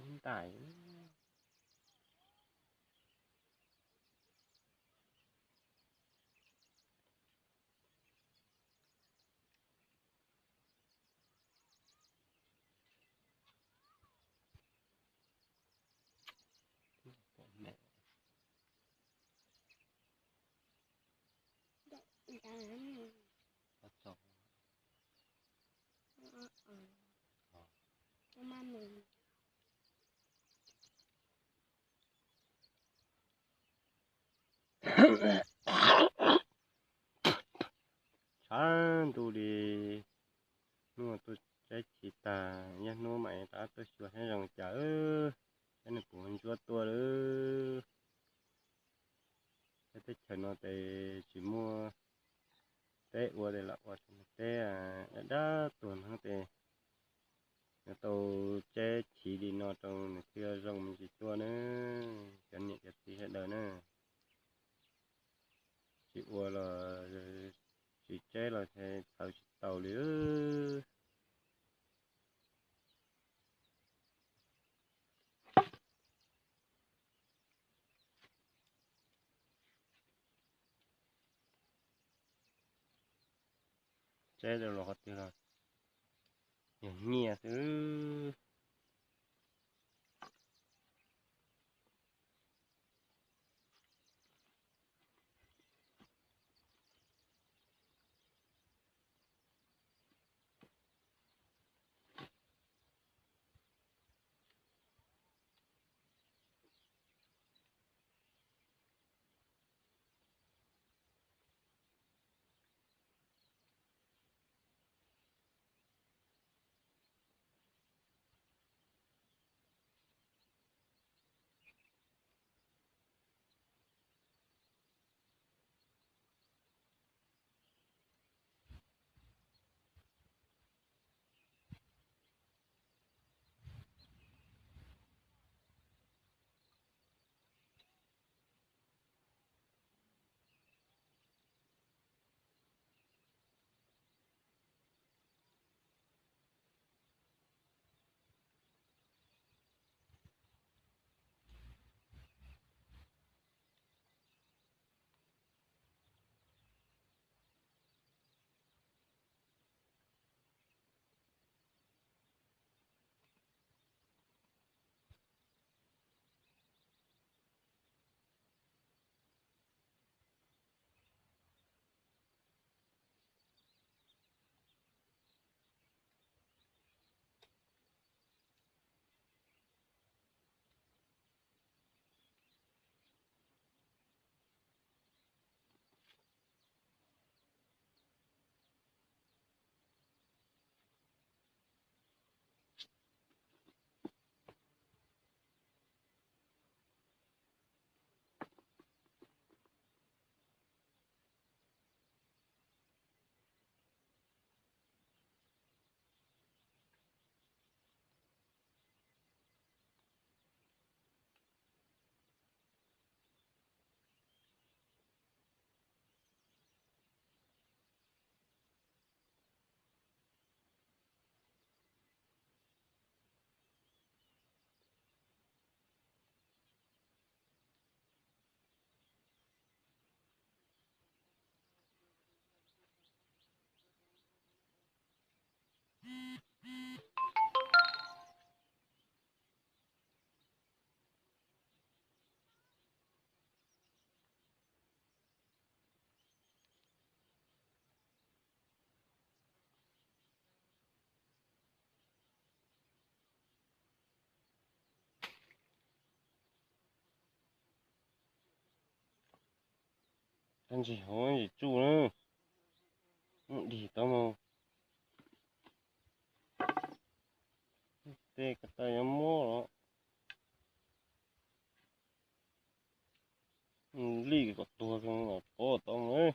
Ntawm Tshav ntuj li, hnub tuaj tsaib chiv tag, yog hnub mam rov tuaj xyuas saib zoo cas, saib nws puas ntsuab tuaj lawm. Peb teb chaws no ces tsis muaj teb ua, ces lam ua teb dab dab tuag no ces nws tau tsaib chiv li no rau nws thiaj zoo me ntsis tuaj na, cov niam cov txiv sawv daws na. Tsis ua los tsis tsaib los txhawv tsis tau li. Tsaib rau los qhov twg los yog nyiaj xwb. Tag ntsig hov tsis tsuj na, muaj dig tau mus. Tej ko taw yuav muab los lij kom tuag los pov tau mus.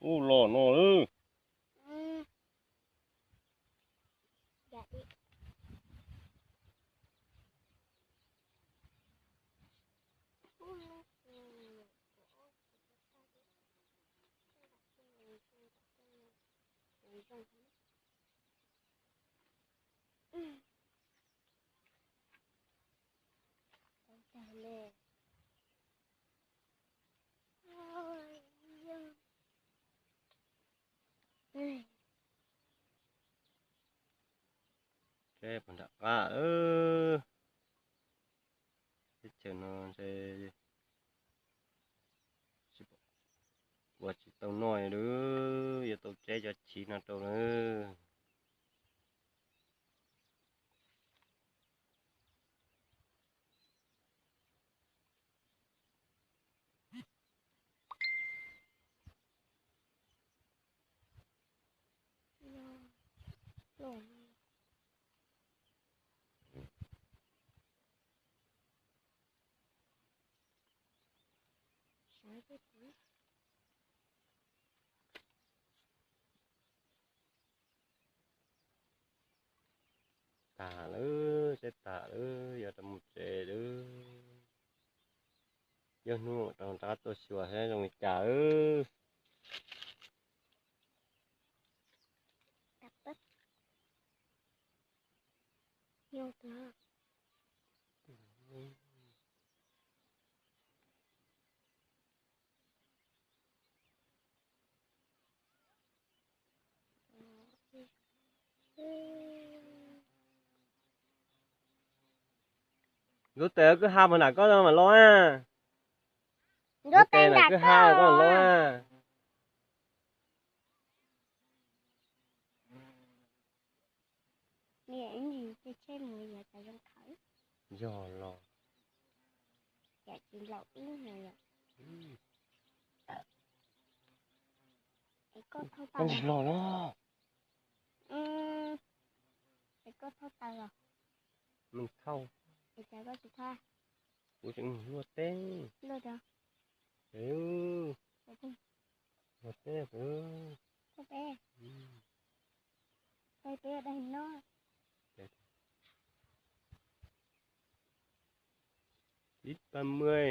Ub, los no lawm. Teb puag nram qab, teb chaws no ntshe ua tsis tau noj li, yuav tau tseb cov chiv no rau lawm. Tag lawm, seb tag lawm, yuav rov mus tsev lawm. Yog hnub rov rov qab tuaj xyuas seb zoo li cas. Ntxuav tes kwj ha puag nram koj mam los na. Ntxuav tes nram kwj ha koj los na. Yog los. Koj ntsis los no. Koj thauj taws los? Kuv tseem luaj teb. Luaj teb. Ib pas mười.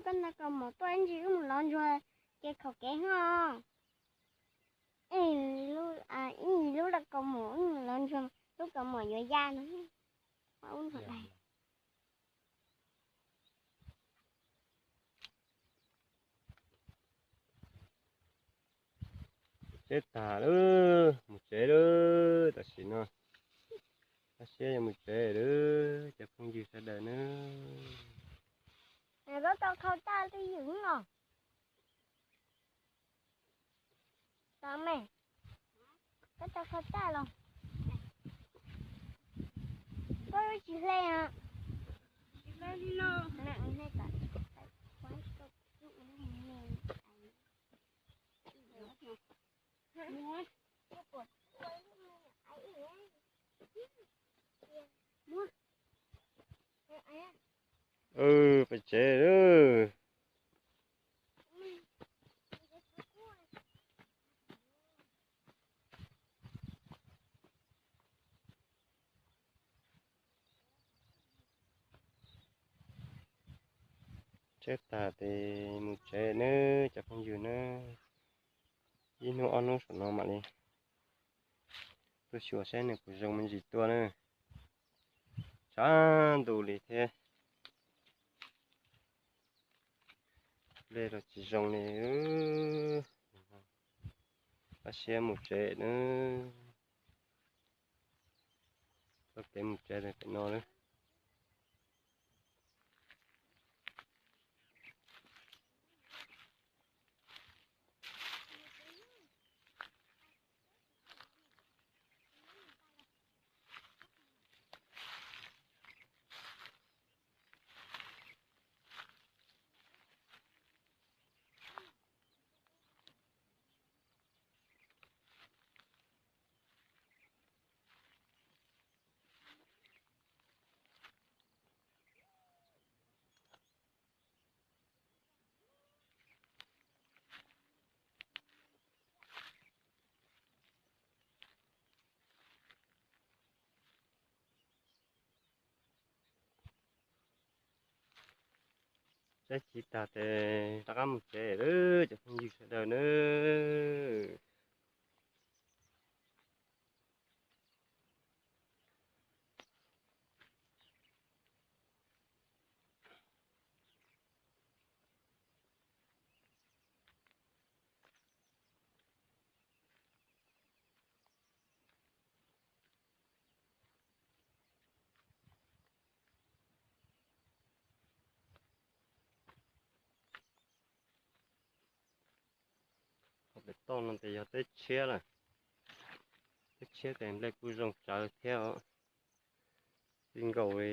Koj nta kaus mom tuaj ib ntsis wb mus lov ntsuag ces khaum kev hos. Ib lub laj kaus mom wb mus lov ntsuag, lub kaus mom yuav ya no. Ub no dais. Teb tag lawm, mus tsev lawm tam sim no. Tab siab yuav mus tsev lawm cov phooj ywg sawv daws nawb. Koj tau khau tag twj ywm los? Tau me, koj tau khau tag los? Koj lub tsis hle os. Pem tsev lawm. Tsheb tag ces mus tsev nawb cov phooj ywg nawb. Ib hnub ob hnub saum no mam li tuaj xyuas saib nws puas zoo me ntsis tuaj na. Tshav ntuj li thiab, dej los tsis zoo li. Tab siab mus tsev nawb. Txoj kev mus tsev pem no lawm. Saib chiv tag ces rov qab mus tsev lawm cov phooj ywg sawv daws nawb. Qhov pem toj no ces yog teb tshiab lawm. Teb tshiab ces nplej kuj zoo tsawv thiab os. Txij nkaus li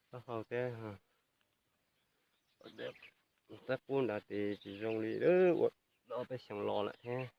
taub hau thiab, tab qub nrad ces tsis zoo li ua ob peb xyoos los lawm thiab.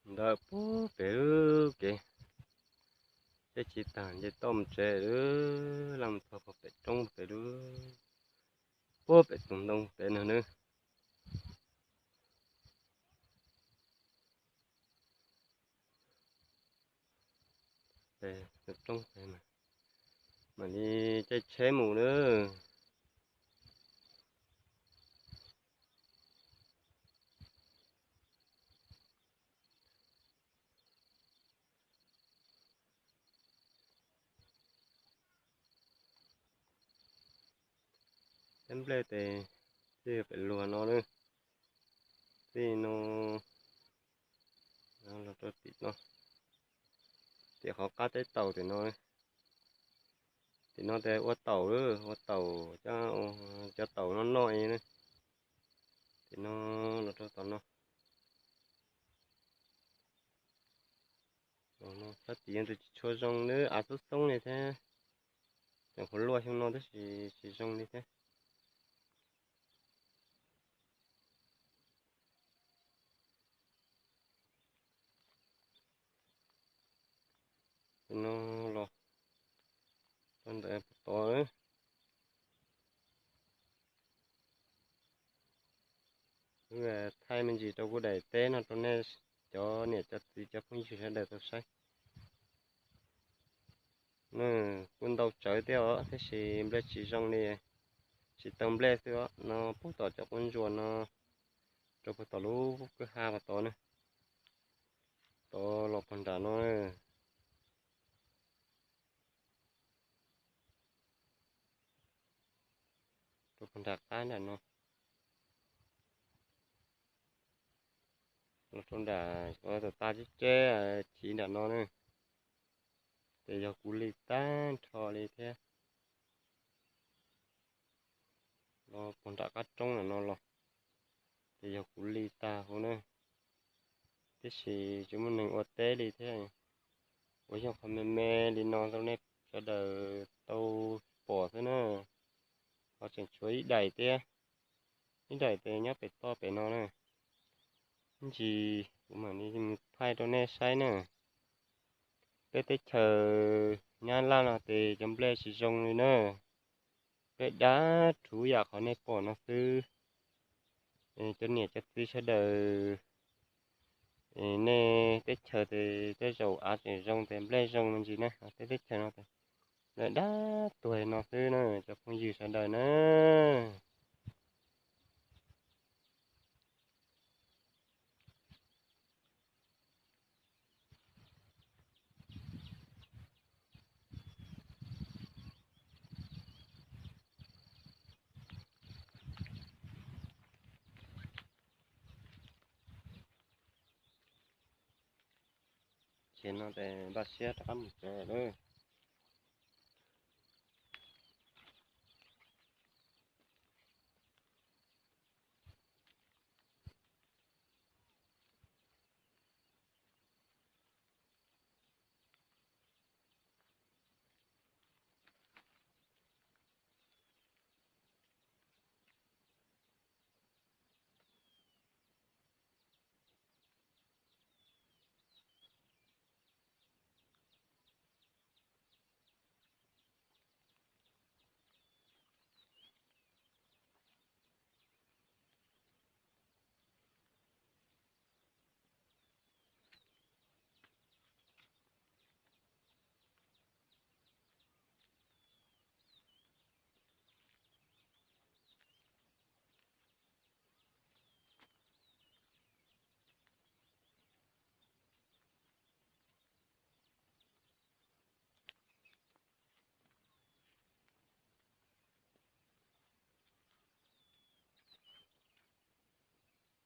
Ntawm puag pem lub kev caij tsis tag nce toj mus tsev lawm, los mus txog puag pem roob pem lub, puag pem tus ntoo pem no nawb. Pem tus roob pem mas mam li caij tsheb mus nawb. Cov nplej tes txij pem luag no lawm, txij no los rau tim no, tim qhov qab teb taus tim no. Tim no tes ua taum, ua taum, cov taum no noj no. Tim no los rau tom no. Sab tim tus tsis tshua zoo nawb, av xoob xoob li thiab. Tseem qhuav luaj xyoo no tab sis tsis zoo li thiab. Tim no los rau ntawm puag tod. Wb thaij me ntsis rau kuv daim teb no rau nej cov niam cov txiv cov phooj ywg sawv daws tau saib. Kuj ntau tsawv thiab os, tab sis nplej tsis zoo li, tsis tau nplej xwb os. No puag tom cov quav ntsuas no, rau puag tom lub kwj ha puag tod na, tod los puag nram no. Rau puag nram qab nram no, los rau nram tus tas ceb ceb chiv nram no na, ces yog kuv li tag nrho li thiab. Los puag nram qab roob nram no los, ces yog kuv li tag huv na. Tiam sis tsis muaj neeg ua teb li thiab, ua yog qhov me me li no rau nej sawv daws tau pom xwb na. Ho tseem tshuav ib daim thiab, ib daim tes nyob pem toj pem no na. Ib ntsis kuv mam li mus thaij rau nej saib na. Peb teb chaws Nyab Laj no ces cov nplej tsis zoo li na. Nplej dab rhuv yam qhov nej pom no xwb. Cov niam cov txiv sawv daws Es nej teb chaws ces tej zaum av tseem zoo ces nplej zoo me ntsis na, tej teb chaws no ces nplej dab tuag no xwb na cov phooj ywg sawv daws na. Ces no ces npaj siab rov qab mus tsev lawm.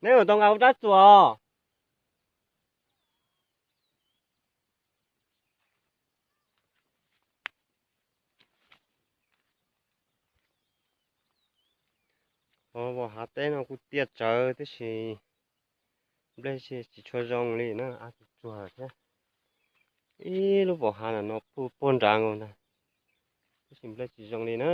Neb ua tau nqa ua rab txuas os. Vos hav teb no kuj tiaj tsawv tib si, nplej tsis tshua zoo li na, av tsuag tsuag thiab. Ib lub vos hav no puag nrad nkaus ntag, tab sis nplej tsis zoo li na.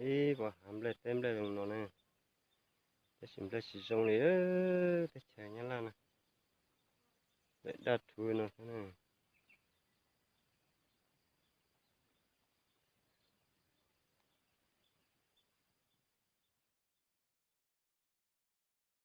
Ib vos hav nplej teb nplej zoo no na, tab sis nplej tsis zoo li teb chaws Nyab Laj na, nplej daj rhuv no xwb.